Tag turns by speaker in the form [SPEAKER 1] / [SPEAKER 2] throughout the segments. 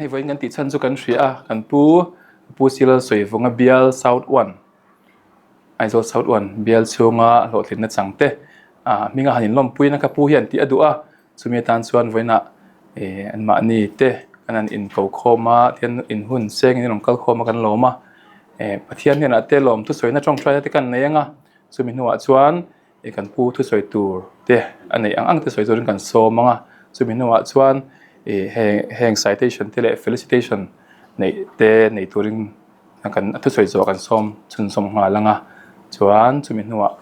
[SPEAKER 1] Hei vawiin kan tih chhan chu kan hria a, kan pu Pu Silal Sawivunga bial South One, Aizawl South One bial chhunga hlawhtlinna chang te ah hminga han inlawmpuina ka pu hian tih a duh a, chumi atan chuan vawiinah ih anmahni te kan han inko khawm a, tihian inhun sengin an rawn kal khawm a kan lawm a, eh Pathian hnenah te lawm thusawi na tawngtaina te kan nei ang a, chumi hnuah chuan ih kan pu thusawi tur te a neih ang ang te sawi turin kan sawm ang a, chumi hnuah chuan ih heng heng citation te leh felicitation neih te nei turin kan a thusawi zawh kan sawm chhunzawm nghal ang a, chuan chumi hnuah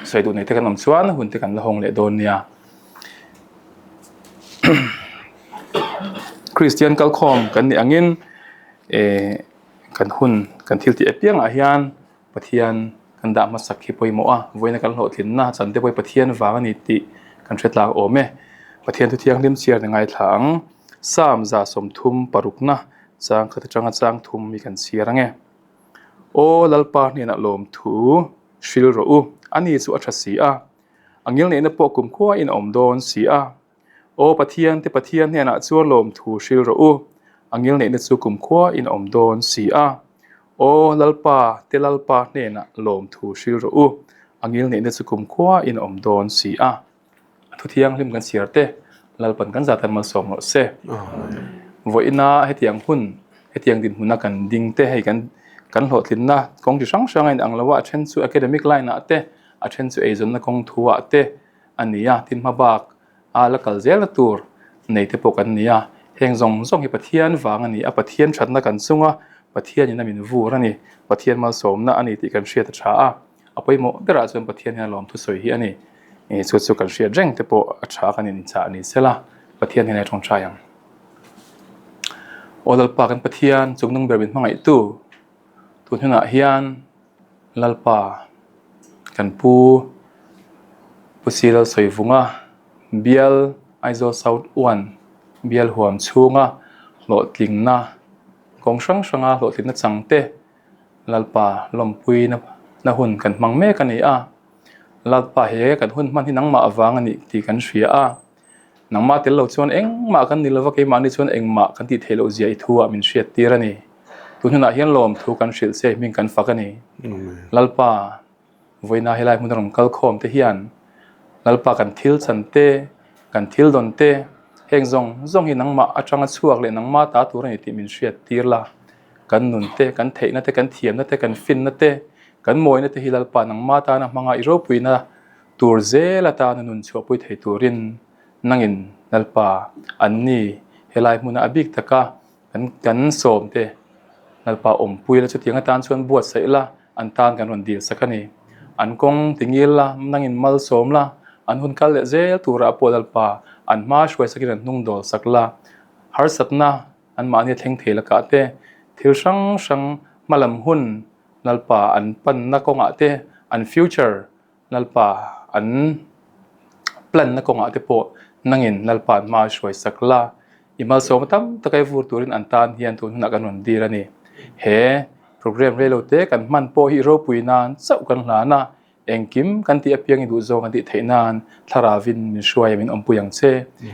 [SPEAKER 1] sawi duh nei te kan awm chuan hun te kan la hawng leh dawn nia. Kristian kalkhawm kan nih angin eh kan hun kan thil tih apiangah hian. Pathian kan dah hmasak hi pawimawh a, vawiina kan hlawhtlinna chan te pawh hi Pathian vang a ni tih kan hre tlak awm e. Pathian thu thianghlim chhiar ni ngaithla ang. Psalm 36 na chang khat atanga chang thum hi kan chhiar ang e. Aw Lalpa hnenah lawmthu hril rawh u, ani chu a tha si a, a ngilneihna pawh kumkhuain a awm dawn si a. Aw Pathian te Pathian hnenah chuan lawmthu hril rawh u, a ngilneihna chu kumkhua in a awm dawn si a. Aw Lalpa te Lalpa hnenah lawmthu hril rawh u, a ngilneihna chu kumkhua in a awm dawn si a. A thu thianghlim kan chhiar te, Lalpan kan zat an malsawm rawh se. Vawiina hetiang hun, hetiang dinhmuna kan ding te hei kan kan hlawhtlinna kawng chi hrang hrang a inang lo a, a then chu academic line ah te, a then chu eizawnna kawng thu ah te, a ni a, tin hmabak a la kal zel na tur nei te pawh kan ni a, heng zawng zawng hi Pathian vang a ni a, Pathian thatna kan chung a, Pathian in a min vur a ni, Pathian malsawmna a ni tih kan hriat a tha a, a pawimawh berah chuan Pathian hian lawm thusawi hi a ni, chu chu kan hriat reng te pawh a tha kan inchah a ni sela, Pathian hian a tawngtai ang. Aw Lalpa kan Pathian chungnung ber min hmangaihtu tun hunah hian Lalpa kan pu Pu Silal Sawivunga bial Aizawl South One bial huam chhunga hlawhtlingna kawng hrang hranga hlawhtlinna chang te Lalpa lawmpui na hun kan hmang mek a ni a. Lalpa he kan hun hman hi nangmah avang a nih tih kan hria a. Nangmah tel lo chuan engmah kan ni lova, keimahni chuan engmah kan tih theih loh zia i thu ah min hriat tir a ni. Tun hunah hian lawm thu kan hrilh che hming kan fak a ni. Lalpa, vawiina helai hmun a rawn kal khawm te hian Lalpa kan thil chan te, kan thil dawn te, heng zawng zawng hi nangmah atanga chhuak leh nangmah ta tur a ni tih min hriat tir la. Kan nun te, kan theihna te, kan thiamna te, kan finna te, kan mawina te hi Lalpa nangmah tana hmanga i ropuina Tur zel atana nun chhuahpui thei turin nangin Lalpa an ni helai hmuna a bik taka kan kan sawm te Lalpa awmpui la chutiang atan chuan buatsaih la an tan kan rawn dil sak a ni. An kawng tingil la nangin malsawm la an hun kal leh zel turah pawh Lalpa an hma hruai sakin an hnung dawl sak la harsatna an mahni a thleng thei lakah te thil hrang hrang hmalam hun Lalpa an panna kawngah te an future Lalpa an plan na kawngah te pawh nangin Lalpa an hma a hruai sak la, i malsawm tam taka i vur turin an tan hian tun hunah kan rawn dir a ni. He program reilo te kan hman pawh hi ropui nan chauh kan hlan a, engkim kan tih apiang i duh zawng kan tih theih nan Thlaravin min hruai a min awmpui ang che.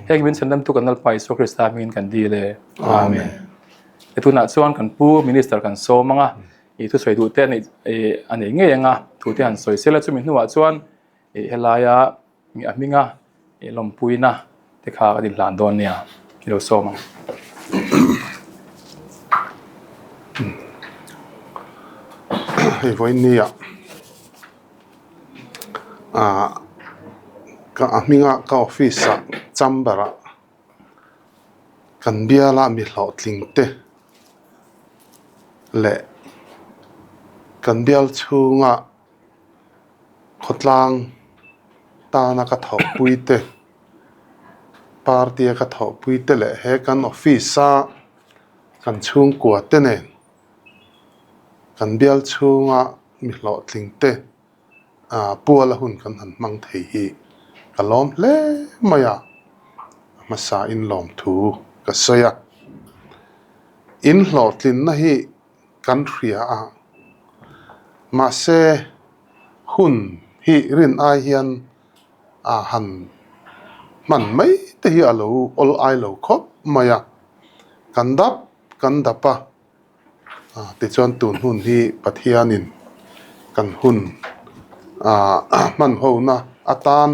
[SPEAKER 1] Heng min chhandamtu kan Lalpa Isua Krista hmingin kan dil e. Amen. He tunah chuan kan pu Minister kan sawm ang a. I thusawi duh te a nei ngei ang a, thu te han sawi sela chumi hnuah chuan ih helaia a hminga ih lawmpuina te kha ka inhlan dawn nia i lo sawm ang.
[SPEAKER 2] Hei vawiin nia ah ka a hminga ka office ah chamber ah kan biala mi hlawhtling te. leh kan bial chhunga khawtlang tana ka thawhpui te party a ka thawhpui te leh he kan office a kan chhungkua te nen kan bial chhunga mi hlawhtling te ah puala hun kan han hmang thei hi ka lawm hle mai a, a hmasa in lawmthu ka sawi a, in hlawhtlinna hi kan hria a, mahse hun hi rin ai hian a han hman mai te hi a lo awl ai lo khawp mai a. Kan dap kan dap a, tichuan tun hun hi Pathianin kan hun hman hona atan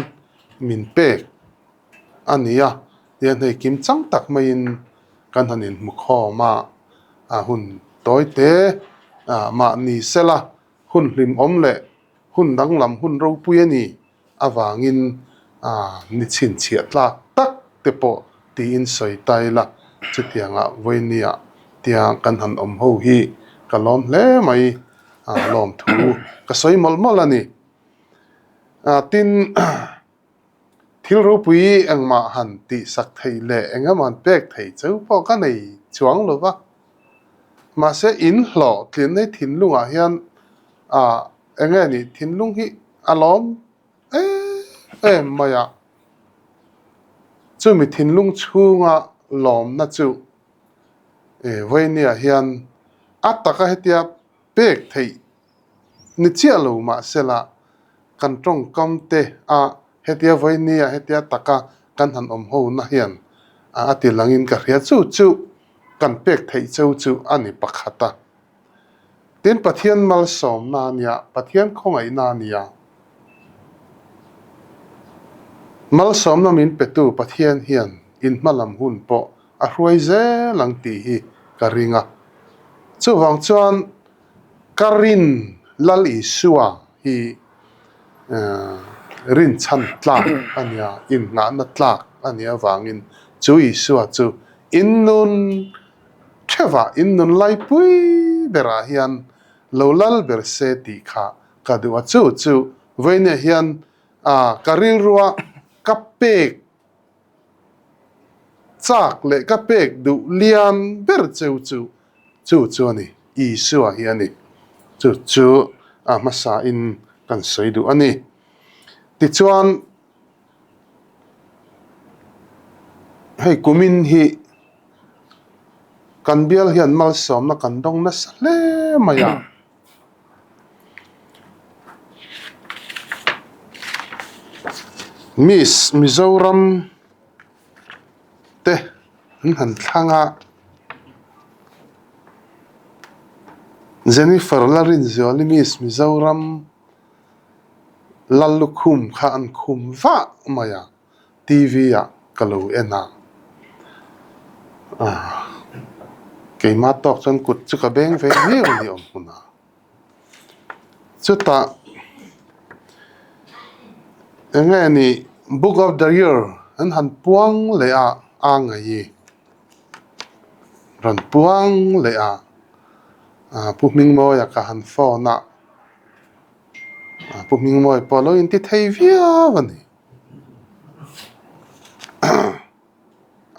[SPEAKER 2] min pek a ni a, tiang hei kim chang tak maiin kan han inhmu khawm a, a hun tawi te mahni sela hun hlimawm leh hun danglam hun ropui a ni avangin ni chhinchhiah tlak tak te pawh tiin sawi ta ila, chutiangah vawinia tia kan han awm ho hi ka lawm hle mai, lawmthu ka sawi mawlh mawlh a ni. Tin. Thil ropui engmah han tihsak theih leh engemaw han pek theih chu pawh ka nei chuang lo va. Mahse in hlawh tlinna hi thinlungah hian ah eng nge nih thinlung hi a lawm em em mai a. Chumi thinlung chhunga lawmna chu vawinia hian a taka hetia pek theih Ni chiah lo mahsela, kan tawngkam te a hetia vawinia hetia taka kan han awm ho na hian a ti langin ka hria chu chu kan pek theih cheu chu a ni pakhat a. Tin Pathian malsawmna a nia, Pathian khawngaihna a nia. Malsawmna min petu Pathian hian in hmalam hun pawh a hruai zel ang tih hi ka ring a. Chuvang chuan Ka rin Lal Isua hi rinchhan tlak a nia, innghahna tlak a nih avangin chu Isua chu innun theuhah, innun laipui berah hian lo lal ber se tih kha ka duh a. Chu chu vawinia hian ka rilrua ka pek Chak leh ka pek duh lian ber cheu chu chu chu a ni, Isua hi a ni. Chu chu a hmasain kan sawi duh a ni. Tichuan, hei kumin hi kan bial hian malsawmna kan dawng nasa hle mai a. Miss Mizoram te an han thlang a, Jennifer Larinzuali Miss Mizoram Lallukhum kha an khum vah mai a. TV ah ka lo en a, keimah tawk chuan kut chu ka beng ve viau a ni awm hmun a. Chutah eng nge ni book of the year an han puang leh a a ngaih i rawn puang leh a, Pu Hmingmawia ka han phone a, Pu Hmingmawia pawh a lo inti thei viau a ni.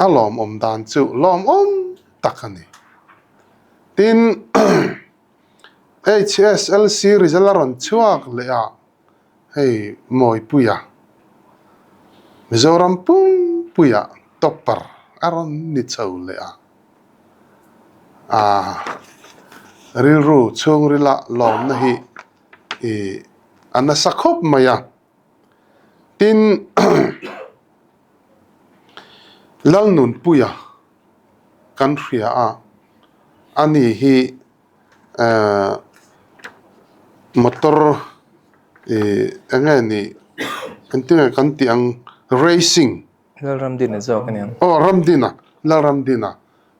[SPEAKER 2] A lawmawm dan chu lawmawm tak a ni. Tin, HSLC result a rawn chhuak leh a, hei Mawipuia, Mizoram pumpuia topper a rawn ni chho leh a. Aaa rilru chhungrila lawmna hi ih a nasa khawp mai a. Tin, Lalnunpuia kan hria a, ani hi ehh motor ih eng nge ni engtin nge kan tih ang racing.
[SPEAKER 1] Lalramdina zawk a ni ang.
[SPEAKER 2] Aw Ramdina, Lalramdina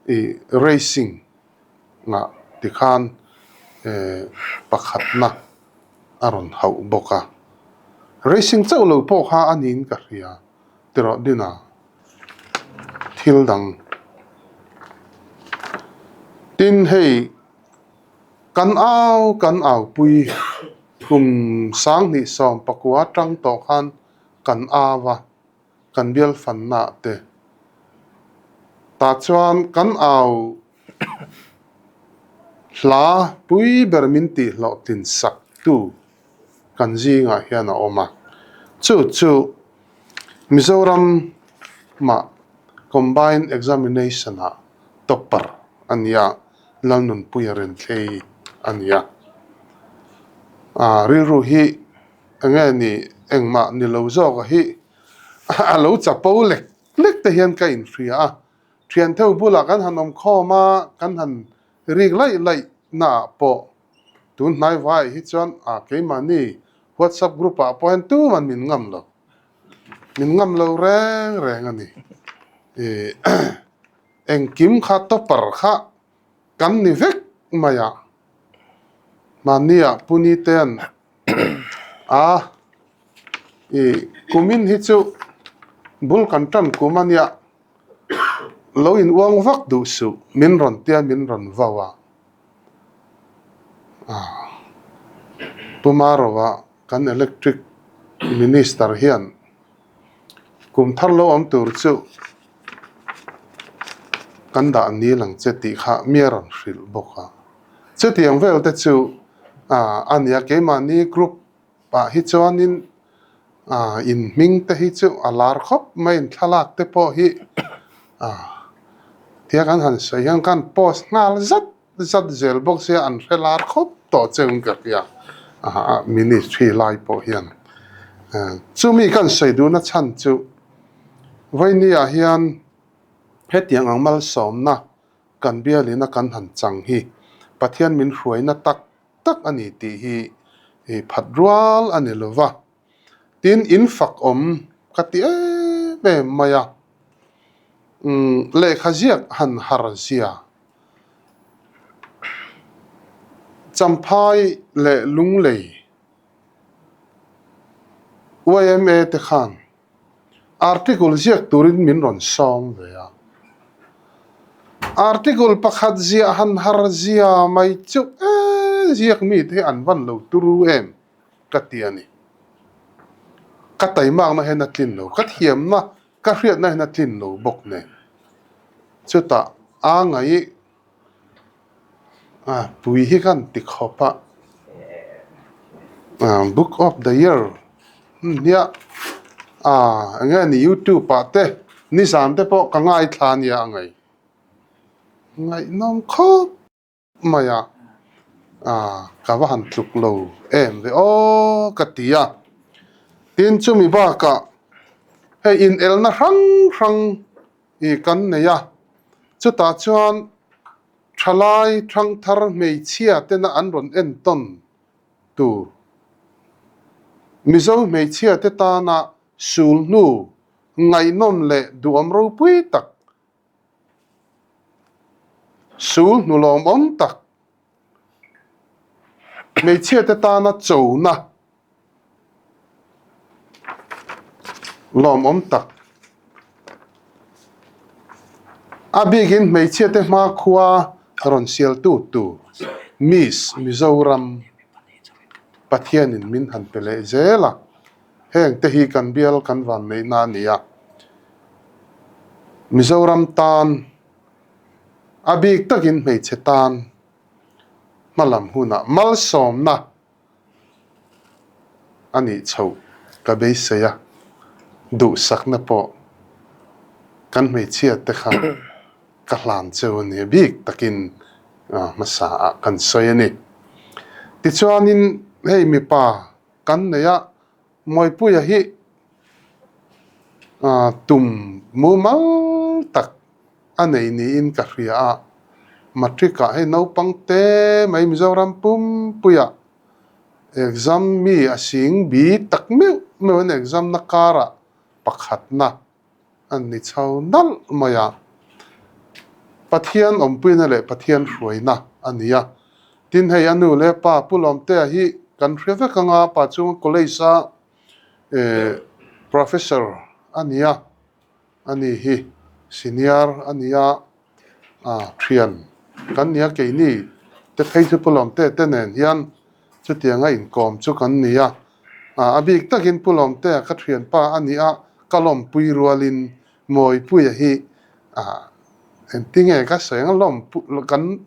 [SPEAKER 2] ih racing ah tikhan ehh pakhatna. a rawn hauh bawk a. Racing chauh lo pawh kha a niin ka hria tiraw Dina? Thil dang. Tin hei kan au kan aupui kum 2019 atang tawh khan kan au a. kan bial fanna te tah chuan kan au hla pui ber min tih hlawhtlin sak tu kan zingah hian a awm a, chu chu Mizoram mah Combined Examination ah topper a ni a, Lalnunpuia Renthlei a ni a, rilru hi Enge ni engmah ni lo zawk a hi a lo chapo lek lek te hian ka inhria a. Thian theuh bulah kan han awm khawm a, kan han rik laih laih naah pawh tun hnai vai hi chuan a keimahni WhatsApp group ah pawh hian tuman min ngam lo, min ngam lo reng reng a ni. Ih engkim kha topper kha kan ni vek mai a, mahniah Puni te an a, ih kumin hi chu bul kan tan kum a nia, lo in uang vak duh suh min rawn tia min rawn vau a, ah Puma rawh kan electric minister hian Kum thar lo awm tur chu kan dah nil ang che tih kha mi a rawn hrilh bawk a. Chutiang vel te chu a nia keimahni group ah hi chuanin in hming te hi chu a lar khawp mai in thlalak te pawh hi tia kan han sawi hian kan post nghal zat Zat zel bawk sia an hre lar khawp tawh cheu ka hria a ministry lai pawh hian chumi kan sawi duhna chhan chu vawinia hian hetiang ang malsawmna kan bialina kan han chang hi Pathian min hruaina tak tak a ni tih hi phat rual a ni lova tin in fak awm ka ti em em mai a lehkha ziak han har zia. Champhai leh Lunglei yma te khan article ziak turin min rawn sawm ve a. Article pakhat ziah han har zia mai chu e ziak mite hi an van lo turu em ka ti a ni. Ka taimakna hian a tlin lo, ka thiamna Ka hriatna hian a tlin lo bawk nen. Chutah a ngaih a pui hi kan ti khawp a, book of the year nia a eng nge ni youtube ah te nizan te pawh ka ngaithla nia a ngaih ngaihnawm khawp. mai a, ah ka va han tluk lo em ve aw ka ti a. Tin chumi bakah hei inelna hrang hrang ih kan nei a, chutah chuan thalai thangthar hmeichhia tena an rawn entawn tur Mizo hmeichhia te tana sulhnu ngaihnawm leh duhawm ropui tak Sul hnulawmawm tak hmeichhiate tana chona lawmawm tak a bikin hmeichhiate hmakhua rawn sialtu tur Miss Mizoram Pathianin min han pe leh zel a. Heng te hi kan bial kan van neihna a ni a. Mizoram tan a bik takin hmeichhe tan hmalam hunah malsawmna a nih chhoh ka beisei a, duhsakna pawh kan hmeichhia te kha ka hlan cheu a ni a bik takin hmasa ah kan sawi a ni. Tichuanin hei mipa Kan nei a, Mawipuia hi tum mumal tak a nei niin ka hria a, Matric ah hei naupang te mai Mizoram pumpuia exam mi a sing bi tak meuh meuh an exam na karah pakhatna an ni chho nalh mai a, Pathian awmpuina leh Pathian hruaina a ni a. Tin hei a nu leh pa Pu Lawmtea hi kan hre vek ang a, pa chunga college a professor a ni a, a ni hi senior a ni a, thian kan ni a keini te phei chu Pu Lawmtea te nen hian chutianga inkawm chu kan ni a. A bik takin Pu Lawmtea ka thianpa a ni a, ka lawmpui rualin Mawipuia hi engtinge ka sawi ang lawm kan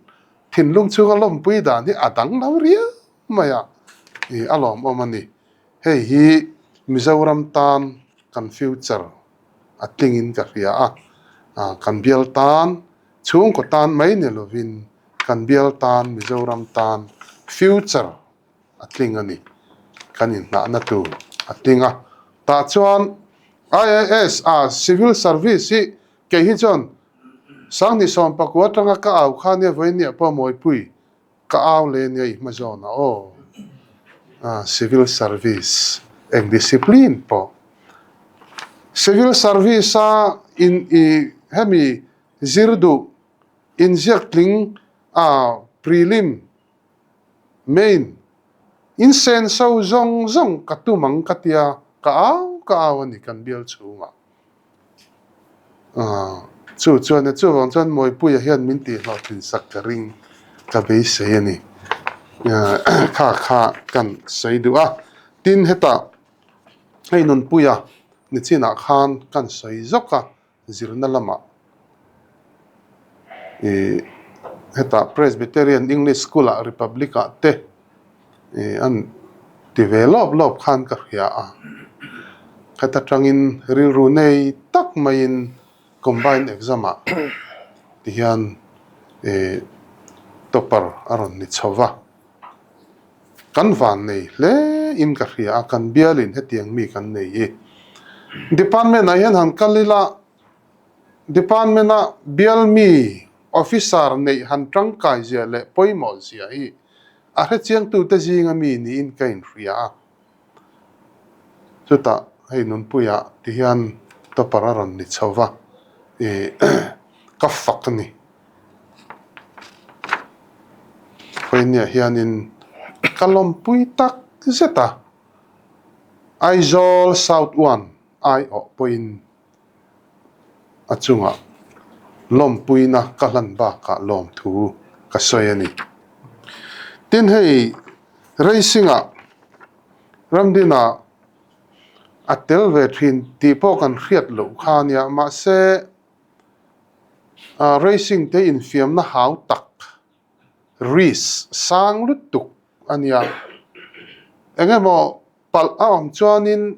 [SPEAKER 2] thinlung chhunga lawmpui dan hi a dang lo riau mai a, ih a lawmawm a ni. Hei hi Mizoram tan kan future a tlingin ka hria a, kan bial tan chhungkaw tan mai ni lovin kan bial tan Mizoram tan future a tling a ni. Kan inhnahna tur a tling a. Tah chuan IAS a civil service hi kei hi chuan 29 atanga ka au kha nia vawinia pawh Mawipui ka au leh nia i hma zawnah aw. Civil service eng discipline pawh civil service a in i hemi zir duh inziak tling a prelim main in senso zawng zawng ka tum ang ka tia ka au ka au a ni kan bial chhungah. Chu chuan chuvang chuan Mawipuia hian min tih hlawhtlin sak ka ring ka beisei a ni. Kha kha kan sawi duh a, tin hetah hei Nunpuia nichinah khan kan sawi zawk a. zirna lamah ih hetah Presbyterian English School ah Republic ah te ih an ti ve lawp lawp khan ka hria a, heta tangin rilru nei tak maiin combined exam ah ti hian ih topper a rawn ni chho va. Kan van nei hle in ka hria a, kan bialin hetiang mi kan nei hi. Department ah hian han kal ila, department a bial mi officer neih han tangkai zia leh pawimawh zia hi a hrechiangtute zinga mi niin ka inhria a. Chutah hei nunpuiah ti hian topper a rawn ni chho va, ih ka fak a ni. Khawinia hianin ka lawmpui tak zet a, Aizawl South One aiawh pawhin a chungah lawmpuina ka hlan bakah lawmthu ka sawi a ni. Tin hei racing-ah Ramdina a tel ve thin tih pawh kan hriat loh kha a nia, mahse racing te infiamna hau tak risk sang lutuk a nia. Eng emaw palh a awm chuanin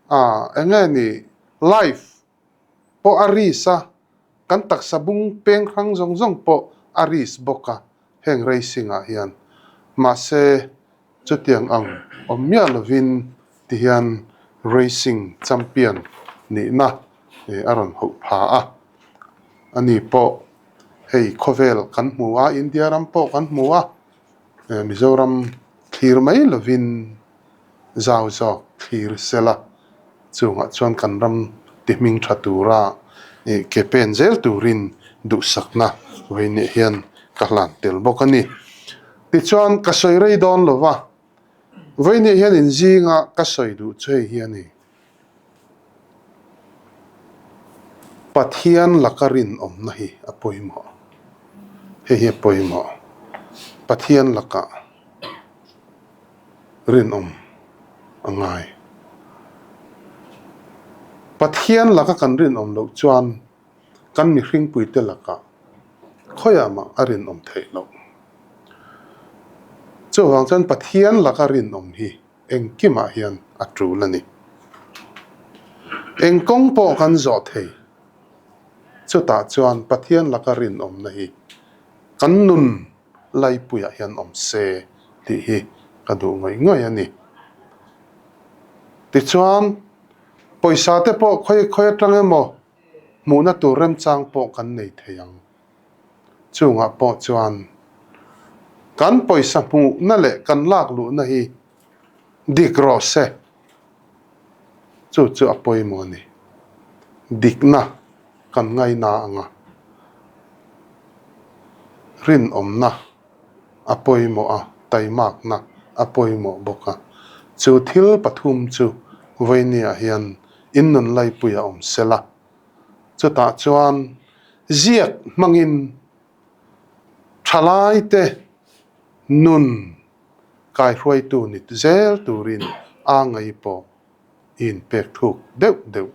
[SPEAKER 2] ah eng nge ni life pawh a risk a, kan taksa bung peng hrang zawng zawng pawh a risk bawk a heng racing ah hian. Mahse chutiang ang awm miah lovin ti hian racing champion nihna a rawn hauh pha a, ani pawh hei khawvel kan hmu a, India ram pawh kan hmu a, Mizoram thlir mai lovin zau zawk thlir sela chungah chuan kan ram ti hming tha tura ih ke pen zel turin duhsakna vawiin hian ka hlan tel bawk a ni. Tichuan ka sawi rei dawn lo va, vawiin hian inzinga ka sawi duh chu hei hi a ni. Pathian laka rinawmna hi a pawimawh. Hei hi a pawimawh. Pathian lakah rinawm a ngai. Pathian laka kan rinawm loh chuan kan mihringpuite lakah khawiah mah a rinawm theih loh. Chuvang chuan Pathian laka rinawm hi engkimah hian a tul a ni. Eng kawng pawh kan zawh thei. Chutah chuan Pathian laka rinawmna hi kan nun laipuiah hian awm se tih hi ka duh ngawih ngawih a ni. Tichuan, pawisa te pawh khawi khawi atang emaw hmuhna tur remchang pawh kan nei thei ang. Chungah pawh chuan kan pawisa hmuhna leh kan lak luhna hi dik rawh se. Chu chu a pawimawh a ni. Dikna kan ngaina ang a, rinawmna a pawimawh a, taimakna a pawimawh bawk a. Chu thil pathum chu vawinia hian innun laipui a awm sela. Chutah chuan ziak hmangin thalaite nun kaihruaitu ni zel turin a ngei pawh i inpek thuk deuh deuh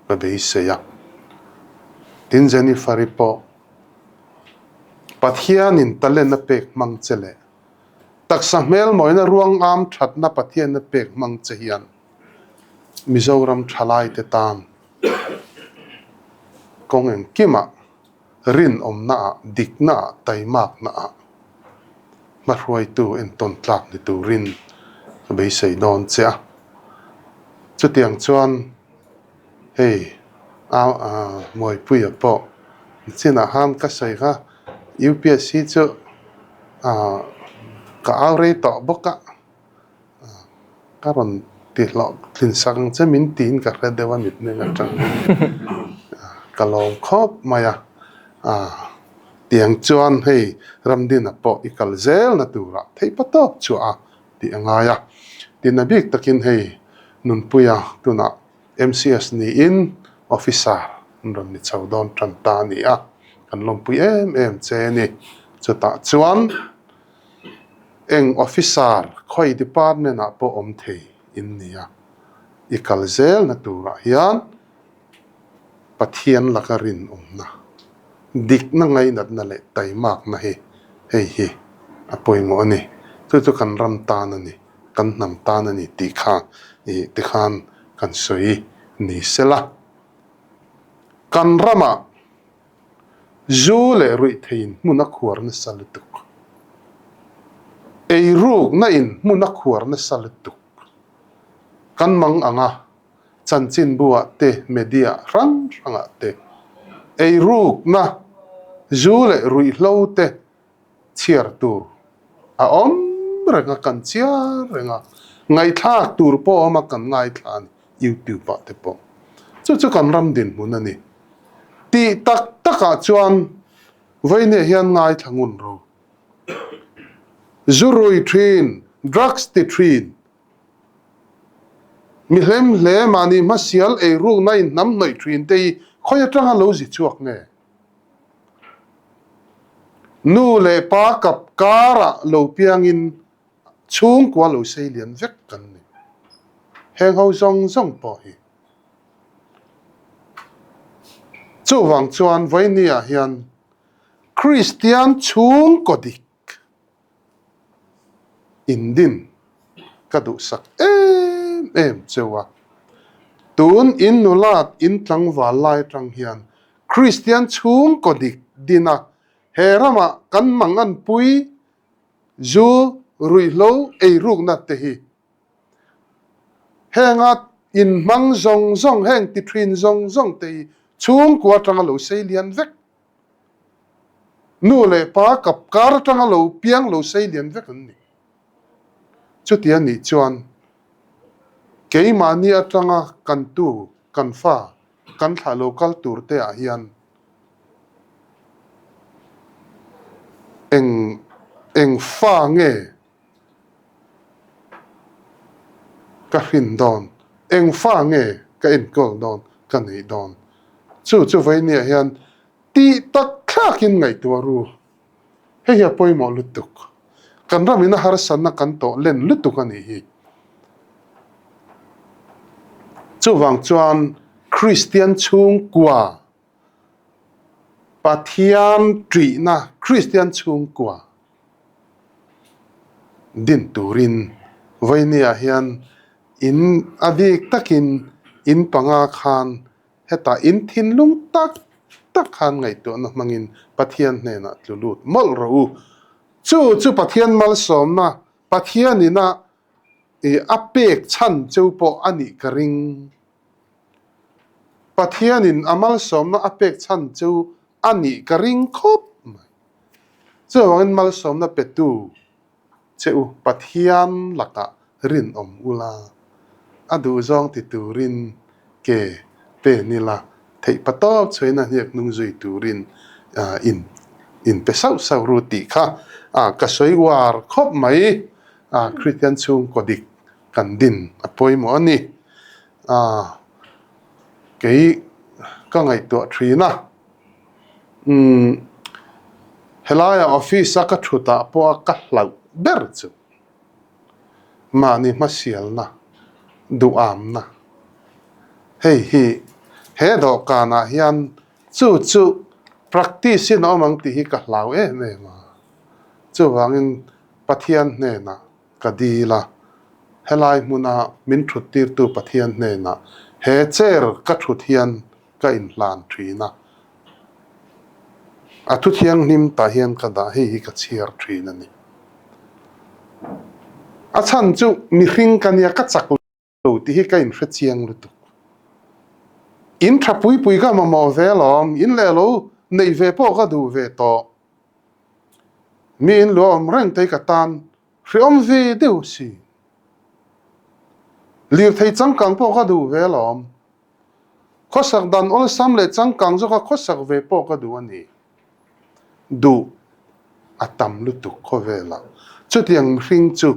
[SPEAKER 2] ka beisei a. Tin Jennifer-i pawh Pathianin talent a pek hmang che leh taksa hmelmawina ruang am thatna Pathian a pek hmang che hian Mizoram thalaite tan kawng engkimah rinawmnaah, diknaah, taimaknaah hmahruaitu entawn tlak ni turin ka beisei dawn che a. Chutiang chuan hei A Mawipuia pawh chinah khan ka sawi kha UPSC chu ka au rei tawh bawk a, ka rawn ti hlawh thin sak ang che min tiin ka hre deuh a mitmeng atang ka lawm khawp mai a, tiang chuan hei Ramdina pawh i kal zel na turah theih pa tawp chhuah a tih a ngai a, tina bik takin hei Nunpuia tunah MCS niin Officer an rawn ni chho dawn tan ta a ni a, kan lawmpui em em che a ni. Chutah chuan eng Officer khawi department ah pawh awm thei in ni a, i kal zelna turah hian Pathian laka rinawmna, dikna ngainatna leh taimakna hi hei hi a pawimawh a ni. Chu chu kan ram tan a ni. Kan hnam tan a ni tih kha ih tikhan kan sawi ni sela. Kan ramah zu leh ruihtheiin hmun a khuar nasa lutuk. Eirukna in hmun a khuar nasa lutuk. Kan mang ang a, chanchinbu ah te, media hrang hrangah te eirukna zu leh ruihhlo te chhiar tur a awm reng a, kan chiar reng a, ngaihthlak tur pawh a awm a, kan ngaithla a ni YouTube ah te pawh. Chu chu kan ram dinhmun a ni. Tih tak takah chuan vawinia hian ngaithla ngun ro. Zu rui thin, drugs ti thin, mi hlem hle mahni hmasial eirukna inhnam hnawih thin te hi khawi atanga lo zi chhuak nge? Nu leh pa kap karah lo piangin chhungkua lo sei lian vek kan ni. Heng ho zawng zawng pawh hi. Chuvang chuan vawinia hian Kristian chhungkaw dik Indin ka duhsak em em cheu a. Tun in nulat in tlangval lai atang hian Kristian chhungkaw dik din a, he ramah kan manganpui zu ruihhlo eirukna te hi henga inhmang zawng zawng heng ti thin zawng zawng te hi chhungkua atanga lo sei lian vek. Nu leh pa kap kar atanga lo piang lo sei lian vek an ni. Chuti a nih chuan keimahni atanga kan tu, kan fa, kan thlah lo kal tur te ah hian eng eng fa nge ka hrin dawn, eng fa nge ka enkawl dawn, ka neih dawn. Chu chu vawinia hian Tih tak thlakin ngaihtuah ru. Hei hi a pawimawh lutuk. Kan ramin a harsatna kan tawh len lutuk a nih hi. Chuvang chuan Kristian chhungkua, Pathian ṭihna Kristian chhungkua din turin vawinia hian in a bik takin in panga khan Hetah in thinlung tak tak khan ngaihtuahna hmangin Pathian hnenah tlu lut mawlh rawh u. Chu chu Pathian malsawmna, Pathianina i a pek chhan cheu pawh a nih ka ring. Pathianin a malsawmna a pek chhan cheu a nih ka ring khawp mai. Chuvangin malsawmna petu Che u, Pathian lakah rinawm ula, a duhzawng ti turin ke pen ila, theih pa tawp chhuain a hniak hnung zui turin in in pe sauh sauh ru tih kha ka sawi uar khawp mai. Kristian chhungkaw dik kan din a pawimawh a ni. Kei ka ngaihtuah thin a. Umm helaiah office a ka thutah pawh a ka hlauh ber chu mahni hmasialna duhamna hei hi he dawhkanah hian chu chu practice in a awm ang tih hi ka hlau em em a chuvangin Pathian hnenah ka dil a helai hmuna min thut tirtu Pathian hnenah he chair ka thut hian ka inhlan thin a, a thu thianghlim tah hian ka dah hei hi ka chhiar thin a ni. A chhan chu mihring ka nia ka chak lo tih hi ka inhre chiang lutuk. In tha pui pui ka mamawh ve alawm, in leh lo neih ve pawh ka duh ve tawh. Mi in luah awm reng te hi ka tan hreawm ve deuh si. Lirthei changkang pawh ka duh ve alawm. Khawsak dan awlsam leh changkang zawka khawsak ve pawh ka duh a ni. Duh a tam lutuk khawvelah. Chutiang mihring chu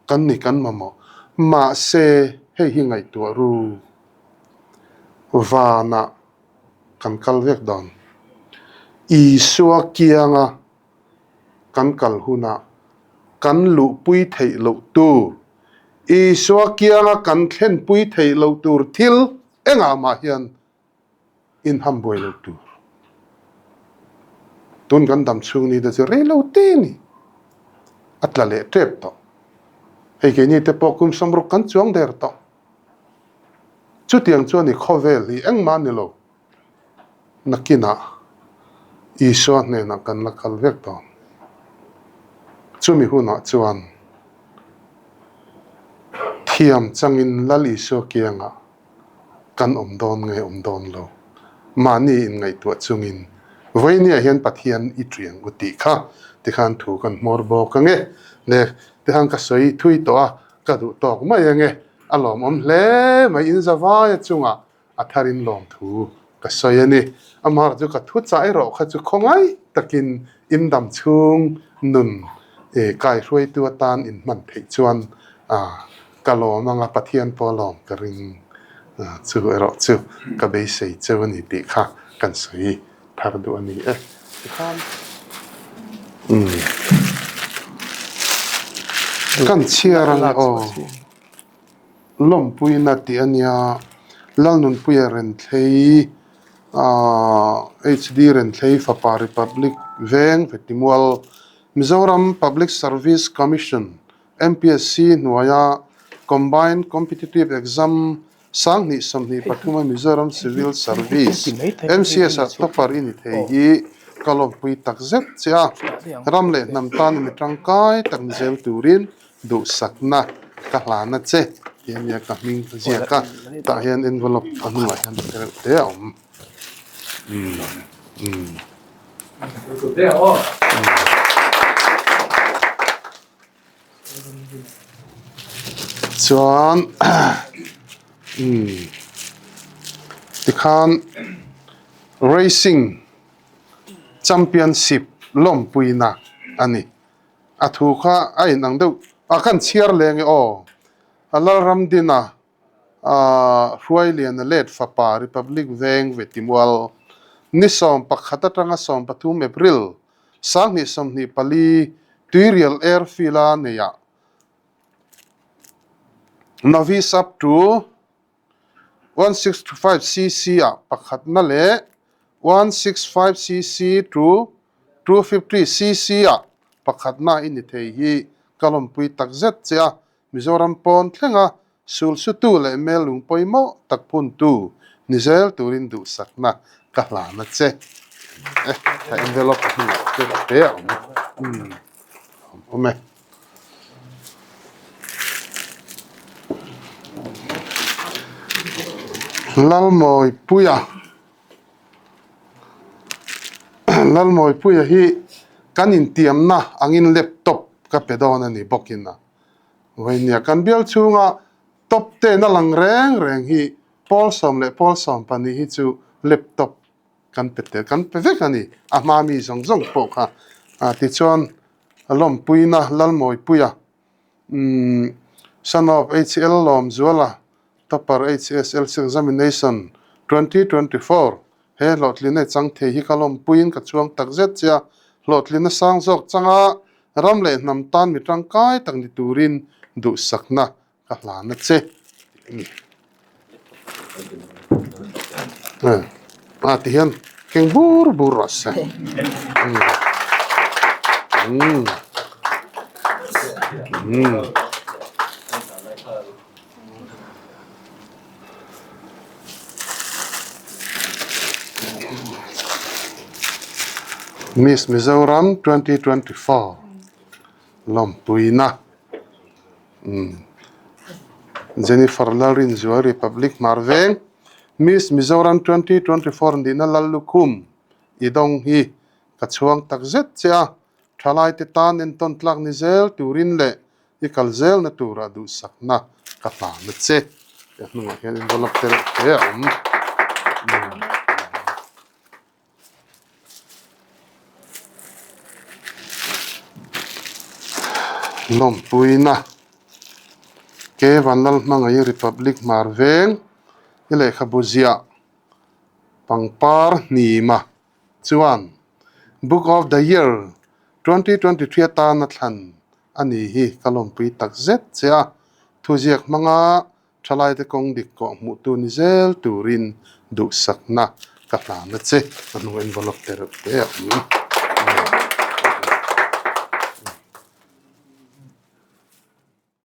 [SPEAKER 2] kan ni kan mamawh. Mahse, hei hi ngaihtuah ru. Vanah kan kal vek dawn. Isua kianga kan kal hunah kan luhpui theih loh tur, Isua kianga kan thlenpui theih loh tur thil engah mah hian inham buai lo tur. Tun kan dam chhung ni te chu rei lo te ni. A tla leh tep tawh. Hei keini te pawh kum sawmruk kan chuang der tawh. Chutiang chuan i khawvel hi engmah ni lo. Nakinah Isua hnenah kan la kal vek dawn. Chumi hunah chuan thiam changin Lal Isua kiangah kan awm dawn nge awm dawn lo. Mahni inngaihtuah chungin vawinia hian Pathian i ṭiang u tih kha tikhan thu kan hmawr bawk ange. Le tikhan ka sawi thui tawh a, ka duh tawk mai ange. A lawmawm hle mai inzavaia chungah a tharin lawmthu ka sawi a ni. Amaherawhchu chu ka thu chah erawh kha chu khawngaih takin in dam chhung nun kaihruaitu atan in hman theih chuan ka lawm anga Pathian pawh a lawm ka ring chu erawh chu ka beisei cheu a ni tih kha kan sawi thar duh a ni e. Tikhan kan chhiar ang aw. Lawmpuina tih a nia, Lalnunpuia Renthlei, HD Renthlei fapa Republic Veng Vetimual, Mizoram Public Service Commission, MPSC, hnuaia Combined Competitive Exam sanghnih 23 a Mizoram Civil Service, MCS, ah topper i ni thei hi ka lawmpui tak zet che a, ram leh hnam tan mi tangkai tak ni zel turin Duhsakna ka hlana che tih a nia ka hming ka ziak a tah hian envelope a hnungah hian te reuh te a awm umm chuan umm tikhan racing championship lawmpuina a ni. A thu kha a inang deuh a kan chhiar leng e aw. A Lalramdina Hruailiana let fapa Republic Veng Vetimual ni 11 atanga 13 April 2024 Tuirial Airfield-a neiah Novice up to 165 cc ah pakhatna leh 165 cc to 250 cc ah pakhatna i ni thei hi ka lawmpui tak zet che a, Mizoram pawn thlenga sulsutu leh mel lung pawimawh tak phuntu ni zel turin duhsakna ka hlan a che. E, ka envelope a hnungah te te a awm umm awm e. Lalmawipuia Lalmawipuia hi kan intiamna angin laptop ka pe dawn a ni bawkin a vawinia kan bial chhunga top ten a lang reng reng hi pawl sawm leh pawl sawm pahnih hi chu laptop kan pe tel kan pe vek a ni a hma mi zawng zawng pawh kha ah tichuan a lawmpuina Lalmawipuia umm son of HL Lawmzuala Topper HSLC Examination 2024 he hlawhtlina i chang thei hi ka lawmpuiin ka chuang tak zet che a hlawhtlina sang zawk changa ram leh hnam tan mi tangkai tak ni turin duhsakna Ka hlan a che tih a ni. A ti hian keng bur bur rawh se. Miss Mizoram 2024 lawmpuina. Jennifer Lalrinzual Republic Hmar Veng, Miss Mizoram 2024 nihna Lallukhum i dawng hi ka chhuang tak zet che a, thalaite tan entawn tlak ni zel turin leh i kal zelna turah duhsakna ka hlan a che. A hnungah hian envelope te reuh te a awm. Lawmpuina Ke Vanlalhmangaih Republic Hmar Veng i lehkhabu ziah pangpar hnima chuan Book of the Year 2023 atana thlan a ni hi ka lawmpui tak zet che a, thuziak hmanga Thalaite kawng dik kawh hmuhtu ni zel turin duhsakna ka hlan a che. A hnu envelope te reuh te a awm.